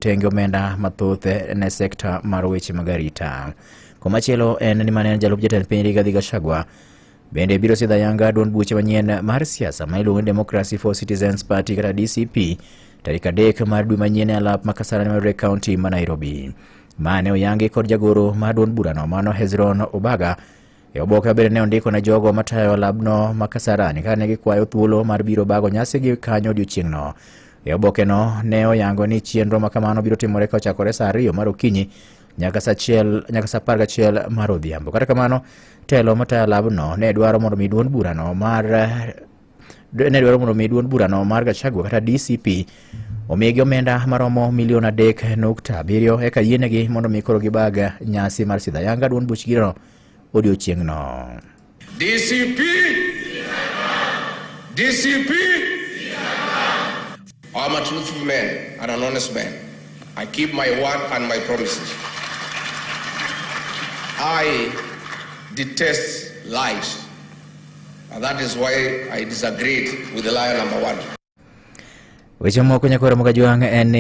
Tenge omenda mathoth ne sekta mar weche mag arita. Komachielo en ni mane en jalup jatend piny Rigathi Gachagua bende biro sidho ayanga duond buche manyien mar siasa ma iluongo ni Democracy for Citizens Party kata DCP tarik 3 mar dwe manyien e alap ma Kasarani mayudore e kaunti ma Nairobi. Ma ne oyangi kod jagoro mar duond burano mano Hezron Obaga. E oboke ma bende ne ondiko ne jogo matayo labno ma Kasarani ka ne gikwayo thuolo mar biro bago nyasi gi kanyo odiochieng'no. E obokeno ne oyango ni chenro ma kamano biro timore ka ochakore saa 2 mar okinyi nyaka saa 1 nyaka saa 11 mar odhiambo. Kata kamano, telo matayo labno ne dwaro mondo mi duond burano mar ne dwaro mondo mi duond burano mar Gachagua kata DCP omigi omenda maromo milion 3.7 eka yienegi mondo mi koro gibag nyasi mar sidho ayanga duond buchgino odiochieng'no. DCP! DCP! I'm a truthful man and an honest man. I keep my word and my promises. I detest lies. And that is why I disagreed with the liar number one. Weche moko nyakwara Mogajwang' en ni